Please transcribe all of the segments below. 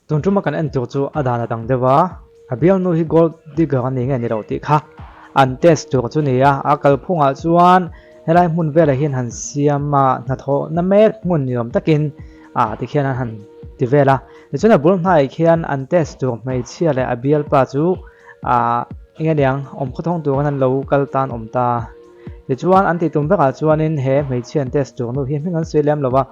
Tun tuma kan en tur chu a dan a dang deuh a, a bialnu hi gold digger a ni nge ni lo tih kha an test tur chu ni a, a kalphungah chuan helai hmun velah hian han siam a, hnathawhna mek hmun ni awm takin ah tikhian an han ti vel a, tichuan a bul hnaiah khian an test tur hmeichhia leh a bialpa chu ah eng aniang awm khawthawng turin an lo kal tan awm ta. Tichuan an tih tum vekah chuanin he hmeichhia an test tur nu hi hming an sawi lem lo a,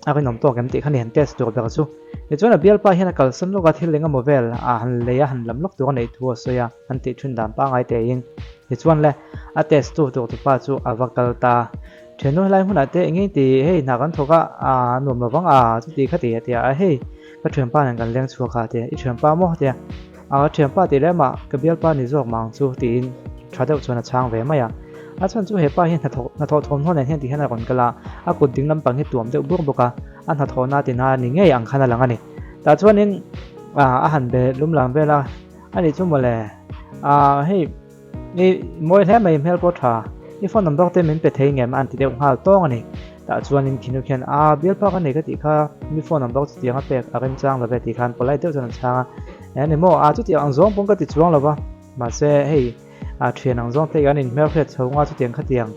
a rinawm tawk em tih kha ni han test tur ber chu. Tichuan a bialpa hian a kalsan lawk a, thil eng emaw vel a han lei a, han lam lawk tur a neih thu a sawi a, an tih thin dan pangngai tein. Tichuan le, a test tu tur tupa chu a va kal ta. Thiannu helai hmunah te eng eng ti hei hna kan thawk a, a nuam lo vang a, chuti kha ti a ti a, hei ka thianpa nen kan leng chhuak a ti a, i thianpa maw a ti a. A thianpa tih leh mah ka bialpa ni zawk mah ang chu tiin tha deuh chuan a chhang ve mai a. A chhan chu hepa hi hnathawh hnathawh thawmhnaw nen hian ti hian a rawn kal a, a kut ding lampang hi tuam deuh bur bawk a, a hnathawhna tina ni ngei ang khan a lang a ni. Tah chuanin a han be lum lam vel a, a nih chu mawle, ah hei. I mawi hle mai hmel pawh tha. I phone number te min pe thei ngem an ti deuh nghal tawng a ni. Tah chuanin khinu khian a bialpa ka nei ka tih kha mi phone number chutiang a pek a remchang lo ve tih khan polite deuh chuan an chhang a. E ni maw a chutiang ang zawng pawn ka ti chuang lo va. Mahse hei a thian ang zawng te kan inhmel hriat chho nga chutiang khatiang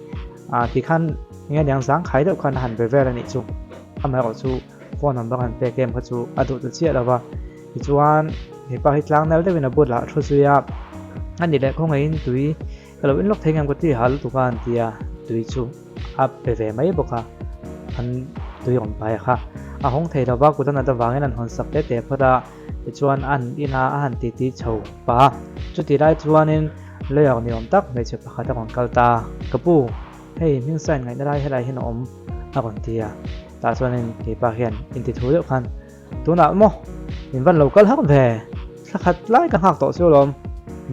a ti khan enge niang zang khai deuh khan a han be vel a nih chu. Amaherawh chu phone number han pek em kha chu a duh ta chiah lo va. Tichuan, hepa hi tlang nal deuhin a bulah a thu zui a, a ni leh khawngaihin tui ka lo inlawk thei ngam ka ti hal lutuk a an ti a, tui chu a pe ve mai bawk a, an tui rawn pai a kha. A hawng thei lova kut a nat avangin an hawn sak te te phawt a, tichuan an ina a han titi chho pah a. Chutih lai chuanin lawyer ni awm tak hmeichhe pakhat a rawn kal ta, Ka pu, hei hming sign ngaihna lai helai hian a awm a rawn ti a, tah chuanin keipa hian intithu deuh khan Tunah maw min van lo kal hak ve, thla khat lai ka nghak tawh chu alawm,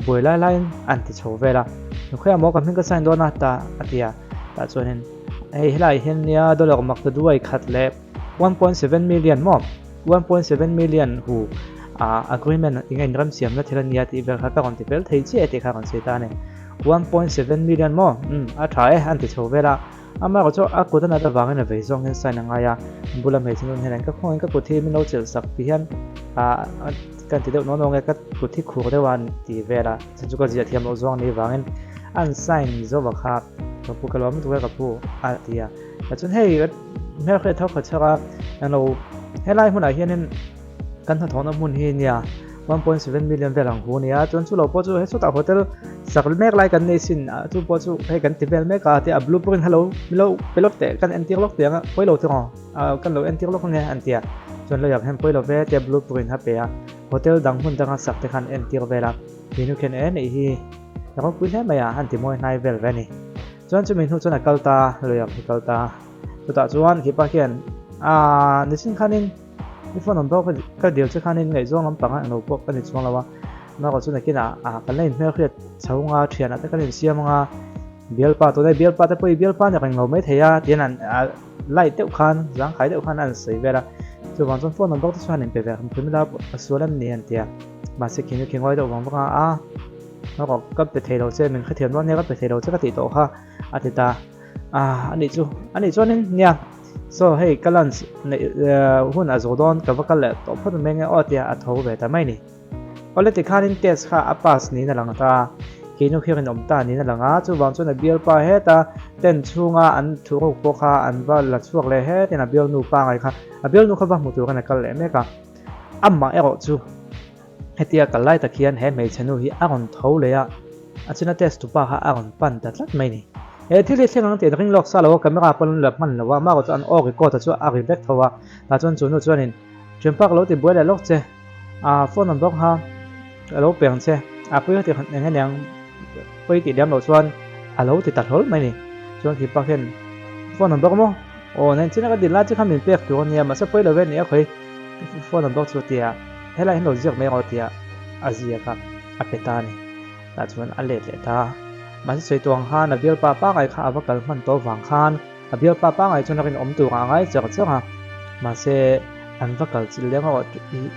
buai lai laiin an ti chho vel a, Nukhuia maw ka hming ka sign dawn a ta a ti a, tah chuanin hei helaiah hian nia dollar mak ta duai khat leh 1.7 million maw 1.7 million hu ah agreement eng a inremsiamna thil a nia tih vel kha ka rawn ti fel thei chiah e tih kha a rawn sawi ta a ni, 1.7 million maw umm a tha e an ti chho vel a. Amaherawh chu a kut a nat avangin a vei zawng hian sign a ngai a, bula hmeichhe nun hian ka khawngin ka kut hi min lo chelh sak ti hian ah ka ti deuh nawn awng e ka kut hi khur deuh a an ti vel a, chhan chu ka ziah thiam loh zawng a nih vangin an sign zawk a kha ka pu ka lawm lutuk e ka pu a ti a, tichuan hei hmelhriat tho khat chhak a englo helai hmunah hianin Kan hnathawhna hmun hi nia 1.7 million vel ang hu nia chuan chu lo pawh chu he sawtah hotel sak mek lai kan nei sin a chu pawh chu hei kan ti vel mek a tia a blueprint hello milo pe lawk teh kan entir lawk teh ang a pawi lo tiraw a kan lo entir lawk ange an tia chuan lo yak hian pawi lo ve tia blueprint a pe a hotel dang hmun danga sak te khan entir vel a minu khian e neih hi a ropui hle mai a an ti mawi hnai vel ve a ni chuan chumi hnu chuan a kal ta lo yak hi kal ta chutah chuan khipa khian a nichin khanin I phone number ka ka dil che khanin ngaihzawng lampang a englo pawh ka ni chuang lo a, amaherawh chu nakinah ah kan la inhmel hriat chho anga thianah te kan insiam anga bialpa tunah bialpa te pawh i bialpa ni reng lo maithei a tiin an ah light deuh khan zangkhai deuh khan a an sawi vel a, chuvang chuan phone number te chuan inpe ve hrim hrim ila a sual em ni an ti a, mahse khi nu khi ngawi deuh vang vang a a amaherawh ka pe thei lo che min hrethiam dawn nia ka pe thei lo che ka tih tawh kha a ti ta a anih chu anih chuanin nia. Saw hei ka lunch neih hun a zo dawn ka va kal leh tawh phawt mai nge aw tia a tho ve ta mai ni. Awle tikhanin test kha a pass niin a lang ta a, keinu khi rinawm ta niin a lang a, chuvang chuan a bialpa heta tent chhunga an thuruk pawh kha an va la chhuak leh hetin a bialnu pangai kha a bialnu kha va hmu turin a kal leh mek a, amah erawh chu hetia kal lai tak hian he hmeichhe nu hi a rawn tho leh a, a china test tupa kha a rawn pan ta tlat mai ni. He thil hi thleng ang tih an ring lawk sa lo a, camera pawn an la hman lo a, amaherawh chu an aw record a chu a ri vek tho a, tah chuan chu nu chuanin Thianpa ka lo ti buai leh lawk che, ah phone number kha ka lo pe ang che, a pawi tih eng eng pawi tih lem loh chuan a lo ti ta hlawl mai ni. Chuan Thianpa khian phone number maw? Aw nen china ka din lai che kha min pek tur a nia, mahse pawi lo ve nia khawi phone number chu a ti a, helai hian lo ziak mai rawh tia a ziak a, a pe ta a ni. Tah chuan a let leh ta. Mahse sawi tawh ang khan a bialpa pangai kha a va kal hman tawh vang khan a bialpa pangai chuan a rinawm tur a ngai char char a. Mahse an va kal chilh leng erawh ih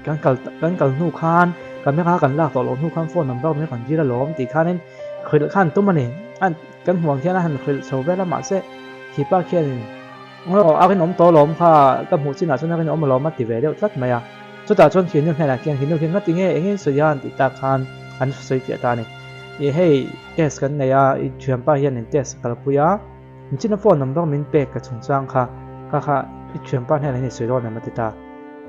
kan kal kan kal hnu khan camera kan lak tawh loh hnu khan phone number min rawn dil alawm tih khanin hrilh khan tum a ni. A kan hmuh ang khian a han hrilh chho vel a mahse khipa khianin ngawi rawh a rinawm tawh alawm kha ka hmuh chinah chuan a rinawm alawm a ti ve deuh tlat mai a. Chutah chuan khi nu hnenah khian khi nu khian ngati nge engin sawi a an tih tak khan an sawi fiah ta a ni. Ih hei test kan nei a, i thianpa hian in test a kalpui a, Nichina phone number min pek ka chungchang kha kha kha i thianpa hnenah hian i sawi dawn em a ti ta.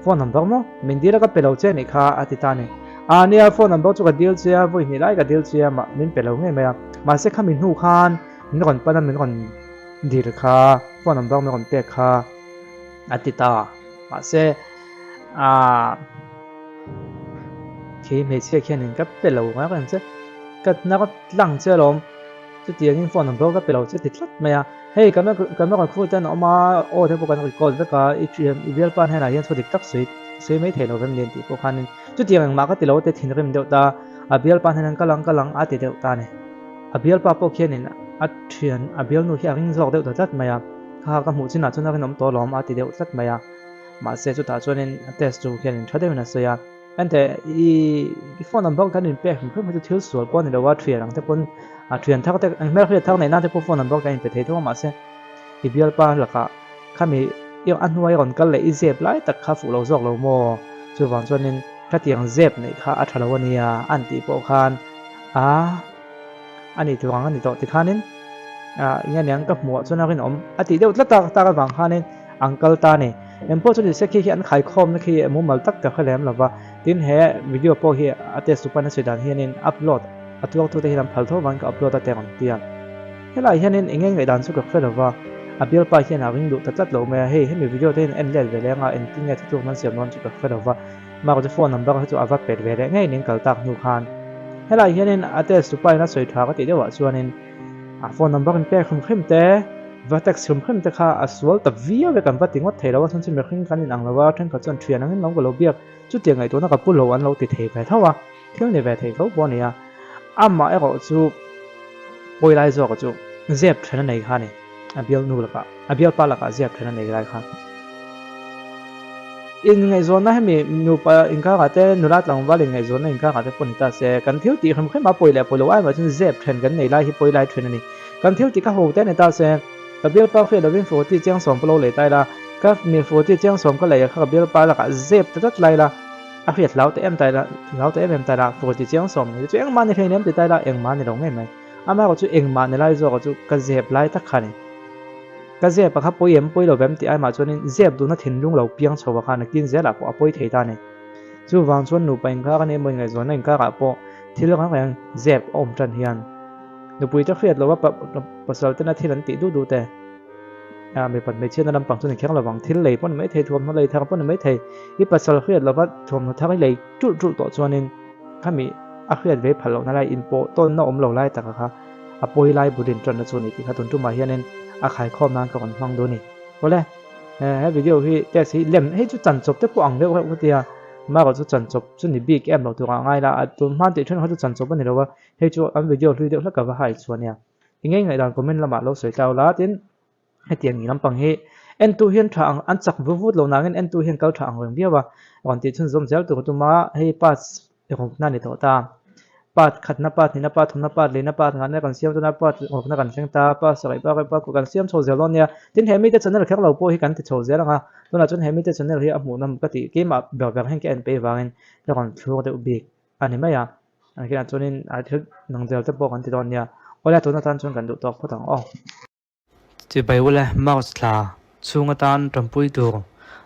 Phone number maw? Min dil a ka pe lo che anih kha a ti ta a ni. Aa nia phone number chu ka dil che a, vawi hnih lai ka dil che a mah min pe lo ngei mai a. Mahse khami hnu khan min rawn pan a min rawn dil kha phone number min rawn pek kha a ti ta. Mahse aa khi hmeichhia khianin ka pe lo ngai reng che ka hnar tlang che alawm. Chutiangin phone number ka pe lo che ti tlat mai a, hei camera crew te an awm a, aw te pawh kan record vek a, i thian i bialpa hnenah hian thu dik tak sawi sawi mai thei lo vem nen tih pawh khanin chutiang engmah ka ti lo te thinrim deuh ta, a bialpa hnenan ka lang ka lang a ti deuh ta a ni. A bialpa pawh khianin a thian a bialnu hi a ring zawk deuh ta tlat mai a, kha ka hmuh chinah chuan a rinawm tawh alawm a ti deuh tlat mai a, mahse chutah chuanin a test chu khianin tha deuhin a sawi a. Ente i i phone number kan in pek hrim hrim hi chu thil sual pawh a ni lo a, thian ang te pawn a thian thar te eng hmel hriat thar neih nan te pawh phone number kan in pe thei tho a mahse i bialpa lakah khami i a hnuai rawn kal leh i zep lai tak kha fuh lo zawk lo maw chuvang chuanin khatiang zep neih kha a tha lo a nia an tih pawh khan a a nih tur ang a ni tawh tikhanin ah eng aniang ka hmuh ah chuan a rinawm a tih deuh tlat tak tak avang khanin an kal ta a ni. Engpawh chu nise khi hi an khaikhawmna khi mumal tak ka hre lem lova, tin he video pawh hi a test tu pawn a sawi dan hianin upload a tuartute hian an phal tho vangin ka upload a teh ang ti a. Helaiah hianin eng nge ngaihdan chu ka hre lova, a bialpa hian a ring duh ta tlat lo mai a, hei hemi video te hian en let ve leng a engtin nge thutlukna an siam dawn chu ka hre lova, Mark chu phone number hi chu a va pet ve leh ngei ning kal tak hnu khan. Helaiah hianin a test tu pain a sawi tha ka tih deuhah chuanin A phone number in pek hrim hrim te, va text hrim hrim te kha a sual ta viau e kan va ti ngawt thei lo a, chhan chu mihring kan inang lo a, thenkhat chuan thian angin lo ka lo biak, chutiang ngaihtuahna ka pu lo an lo ti thei ve tho a, thil ni ve thei tho pawh a ni a, amah erawh chu pawi lai zawka chu zep then a nei kha a ni. A bialnu lakah, a bialpa lakah ziak then a nei lai kha. Inngaihzawnna hemi nupa inkarah te, nula tlangval inngaihzawnna inkarah te pawh ni ta se, kan thil tih hrim hrim a pawi leh pawi lo ai mah chuan zep then kan nei lai hi pawi lai then a ni. Kan thil tih kha ho te ni ta se, ka bialpa hriat lovin Furti chiangsawm ka lo lei ta ila, ka mi Furti chiangsawm ka lei a kha ka bialpa lakah zep ta tlat lai ila, a hriat hlau ta em ta ila, hlau ta em em ta ila, Furti chiangsawm ni chu engmah ni hlei nem ti ta ila, engmah ni lo ngei mai. Amaherawh chu engmah ni lai zawkah chu ka zep lai tak kha a ni. Ka zep a kha pawi em pawi lo vem tih aimah chuanin zep duhna thinlung lo piang chho a kha nakin zelah pawh a pawi thei ta a ni. Chuvang chuan nupa inkar a nih emaw inngaihzawnna inkarah pawh thil reng reng zep a awm tan hian nupui te hriat loha pasal tena thil an tih duh duh te mipat hmeichhiatna lampang chu ni kher lovang thil lei pawh ni maithei thuamhnaw lei thar pawh ni maithei i pasal hriat lova thuamhnaw thar i lei ṭulh ṭulh tawh chuanin Khami a hriat ve phal lohna lai inpawh tawnna awm lo lai taka kha a pawi lai bul inṭanna chu a ni tih kha tun tumah hianin a khaikhawm nan ka rawn hmang duh a ni. Awle, he video hi test hi lem hei chu chanchawp te pawh ang deuh reuh ka ti a, amaherawh chu chanchawp chu ni bik em lo turah a ngai la, a tun hman tih ṭhen kha chu chanchawp a ni lo a, hei chu an video hlui deuh hlek a va hai chu a nia. I ngei ngaihdan comment lamah lo sawi tlau la tin hetiang ni lampang hi entu hian tha ang an chak vut vut lo nangin entu hian kal tha ang reng viau a, rawn tih chhunzawm zel tur tuma hei pass rawkna ni tawh ta. Part khatna part hnihna part thumna part lehna part ngahna kan siam chuan a part rawkna kan thleng ta part sarih part rei part kan siam chho zel dawn nia. Tin he mite channel kher lo pawh hi kan ti chho zel ang a, tunah chuan he mite channel hi a hmuhnawm ka tih keimah ber ber hian ka en peih vangin ka rawn thlur deuh bik a ni mai a. An kinah chuanin a thil dang zel te pawh kan ti dawn nia. Awle tun atan chuan kan duh tawk phawt ang aw. Chibai ule mouse thla chhung atan tanpui tur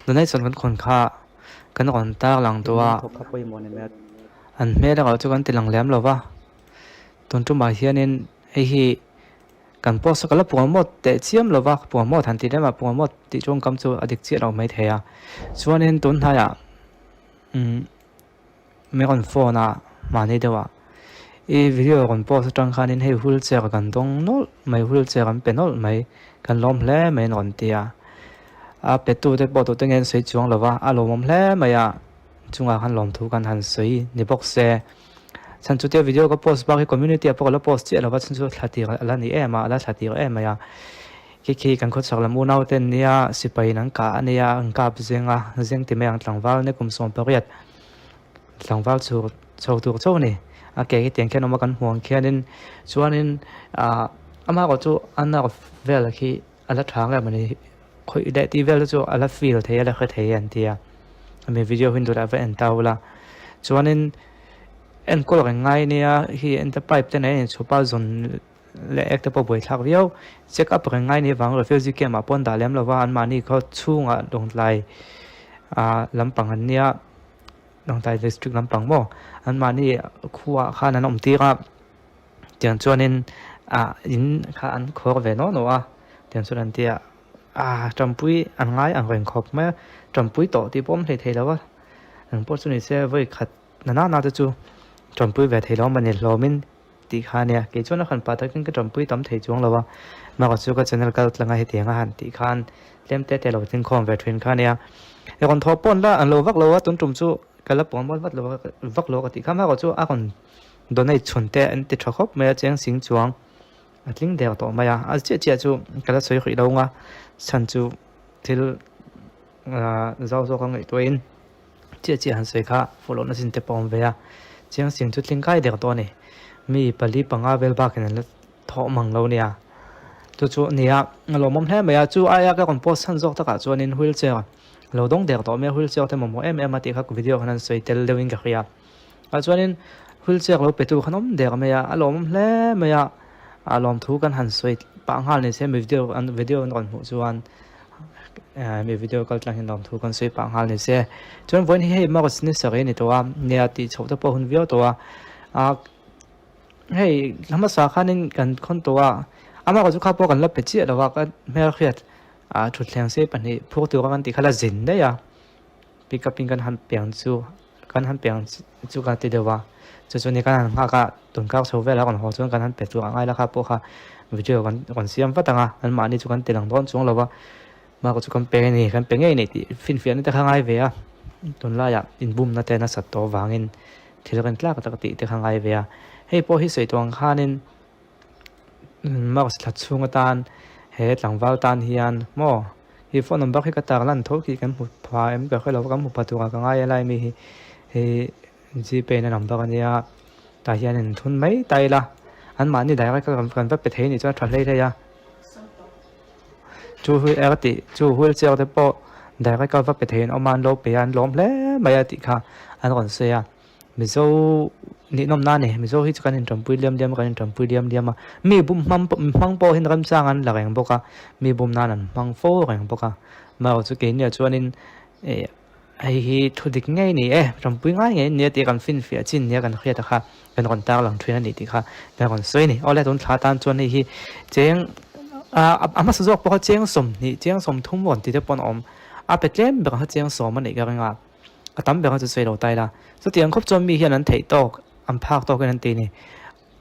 donation kan khawn kha kan rawn tar lang tawh a, an hmel erawh chu kan ti lang lem lo va, tun tumah hianin hei hi kan post a ka la promote teh chiam lo va, promote han tih lem ah promote tih tawngkam chu a dik chiah lo maithei a, chuanin tun hnaiah umm. Mi rawn phone a mahni deuh ah i video rawn post atang khanin hei wheelchair kan dawng nawlh mai wheelchair an pe nawlh mai kan lawm hle mai an rawn ti a a pe tu te pawh tute nge an sawi chuang lo va a lawmawm hle mai a chungah khan lawmthu kan han sawi ni bawk se chhan chu tia video ka post bak hi community ah pawh ka la post chiah lo va chhan chu thla tir a la ni em a a la thla tir em mai a khi khi kan khawchhak lam unau te an nia sipai in an kah a nia an kap zeng a zeng ti mai ang tlangval ni kum 18 Tlangval chu chho tur chauh a ni. A ke hi tiang khian awm a kan hmuh ang khianin chuanin ah amah erawh chu a nerve vel khi a la tha nge mawni khawih leh tih vel te chu a la feel thei a la hre thei an ti a. Ami video hi dulah va en ta ula. Chuanin enkawl reng ngai nia hi ente pipe te nen a inchhup a zawn leh ek te pawh buaithlak viau. Check up reng ngai nia vang refugee camp ah pawh an dah lem lova anmahni khaw chhungah Lawngtlai ah lampang an nia Lawngtlai district lampang maw anmahni khuaah khan an awm tir a. Tiang chuanin ah in kha an khawr ve nawh nawh a tiang chuan an ti a ah tanpui an ngai ang reng khawp mai a tanpui tawh tih pawh awm hlei thei lo a eng pawh chu ni se vawi khat na nana te chu tanpui ve thei lo a ni hlawmin tih kha a nia kei chuan a han pah takin ka tanpui tam thei chuang lo a mahse chu ka channel kal tlang a hetiang a han tih khan tlem te te lo tlingkhawm ve thin kha a nia rawn thawh pawh an la an lo vak lo a tun tum chu ka la puan mual vat lo vak lo ka tih kha mahse chu a rawn Donate chhun te an ti tha khawp mai a cheng sing chuang a tling der tawh mai a a chiah chiah chu ka la sawi hrih lo ang a chhan chu thil ah zau zawk a ngaihtuah in chiah chiah han sawi kha fuh lohna chin te pawh a awm ve a cheng sing chu tling kai der tawh a ni mi pali panga vel bakin an la thawh mang lo nia chu chu a ni a a lawmawm hle mai a chu aia ka rawn post chhan zawk takah chuanin wheelchair lo dawng der tawh mai a wheelchair te mamawh em em a tih kha video khan an sawi tel deuhin ka hria. Ah chuanin wheelchair lo petu khan awm der mai a, a lawmawm hle mai a, a lawmthu kan han sawi pah nghal ni se mi video an video an rawn hmuh chuan eh mi video kal tlang hian lawmthu kan sawi pah nghal ni se chuan vawiin hi hei march ni sarih a ni tawh a nia tih chhoh te pawh a hun viau tawh a ah hei hmasa khanin kan khawn tawh a amaherawhchu kha pawh kan la pe chiah lo a ka hmelhriat ah thutthleng sei pahnih phur tur a kan tih kha la zin daih a. Pick up in kan han piang chu kan han piang chu ka ti deuh a chu chu ni kan han nghak a tunkar chho velah rawn haw chuan kan han pe chu a ngai la kha pawh kha video kan rawn siam vat ang a anmahni chu kan ti lang dawn chuang lo va mahka chu kan pe a ni kan pe ngei nei tih finfiahna te kha ngai ve a tunlaiah inbumna te nasat tawh avangin thil rin tlak tak tih te kha ngai ve a hei pawh hi sawi tawh ang khanin. March thla chhung atan he tlangval tan hian maw hi phone number hi ka tar lan tho khi kan hmu pha em ka hrelo kan hmu pha turah ka ngai a lai mi hi hei gpay na number ania tah hian in thun mai ta ila anmahni direct a kan va pe thei anih chuan a tha hlei hlei a chu er tih chu wheelchair te pawh direct a va pe thei an awm a an lo pe a an lawm hle mai a tih kha an rawn sawi a. Mizo ninawm na a ni. Mizo hi chu kan intanpui liam liam a, kan intanpui liam liam a. Mi bum hmang hmang pawh hian remchang an la reng bawk a, mi bum nan an hmang fo reng bawk a. Amaherawhchu chu keini ah chuanin eh hei hi thu dik ngei ni e, tanpui ngai ngei nia tih kan finfiah chin nia kan hriat a kha kan rawn tarlang thin a ni tih kha kan rawn sawi a ni. Awle tun thla tan chuan hei hi cheng ah a hmasa zawk pawh kha cheng sawmhnih cheng sawmthum rawn ti te pawh an awm. A pe tlem ber kha cheng sawm a nih ka ring a. A tam ber a chu sawi lo ta ila. Chutiang khawp chuan mi hian an theih tawk, an phak tawkin an ti a ni.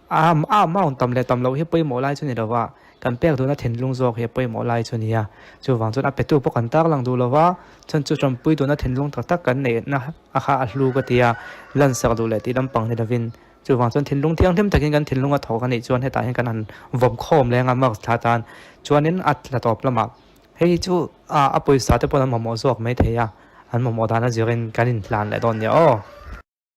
A a amount tam leh tam loh hi pawimawh lai chu ni lova, kan pek duhna thinlung zawk hi a pawimawh lai chu a ni a. Chuvang chuan a petu pawh kan tarlang duh lova, chhan chu tanpui duhna thinlung tak tak kan neihna a kha a hlu ka ti a, lansak duh leh tih lampang ni lovin. Chuvang chuan thinlung thianghlim takin kan thinlung a thawk a nih chuan hetah hian kan han vawm khawm leng a marks thla tan chuanin a tla tawp lamah Hei chu a pawisa te pawh an mamawh zawk mai thei a, an mamawh dan a zirin kan inhlan leh dawn nia aw.